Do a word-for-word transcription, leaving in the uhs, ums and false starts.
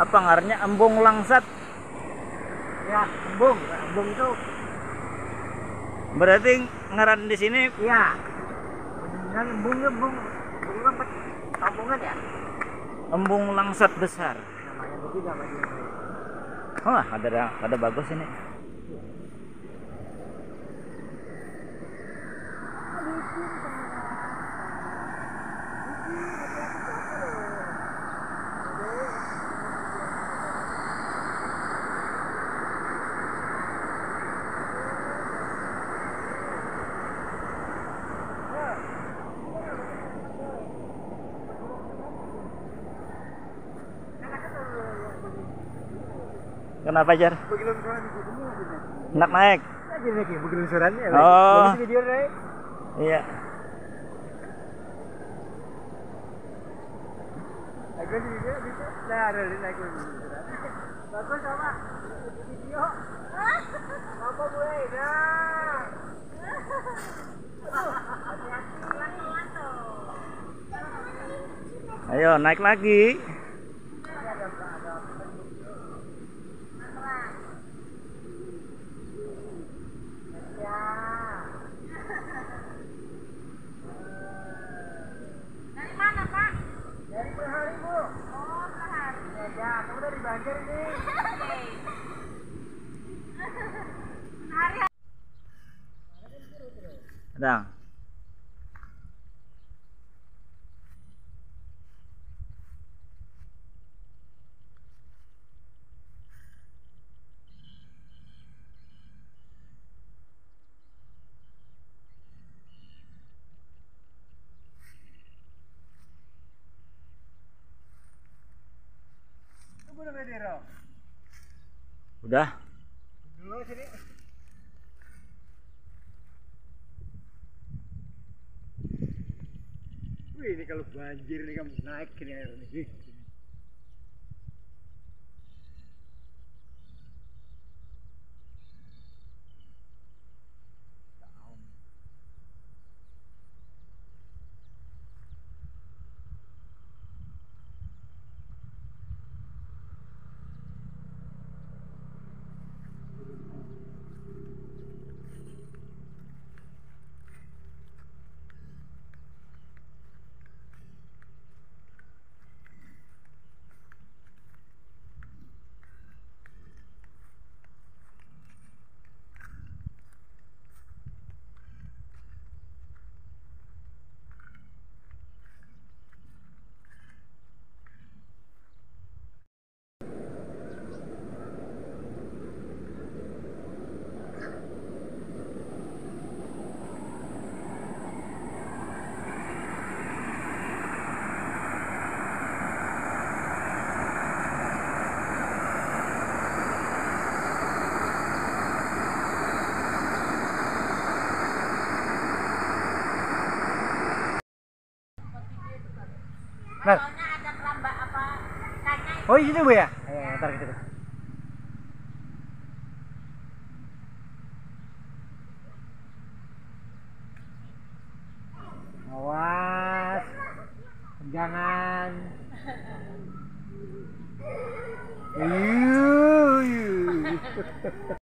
Pangarnya Embung Langsat. Ya, embung, embung itu. Berarti ngaran di sini. Iya. Benar, embung, embung, embung apa? Kampungan ya? Embung Langsat Besar. Namanya begitu apa dia? Wah, ada, ada bagus ini. Kenapa, Jar? Nak naik? Lagi, lagi, begelunsuran ya. Oh. Bagus video, Ray. Iya. Aku di video bisa. Nah, ada di naik begelunsuran. Bagus, sama. Di video. Apa gue? Nah. Ayo, naik lagi. Dari mana, Pak? Dari Perhari, Bu. Oh, Perhari. Ya, ya, kamu dari Banjar ini. Oke. Perhari. Dang. Udah. Dulu sini. Wih, ini kalau banjir ini kan naik ini air ini. Wih. Nah. Oh, ini, Bu, ya? Ayo, ntar ke situ. Awas. Jangan. Uyuh, uyuh.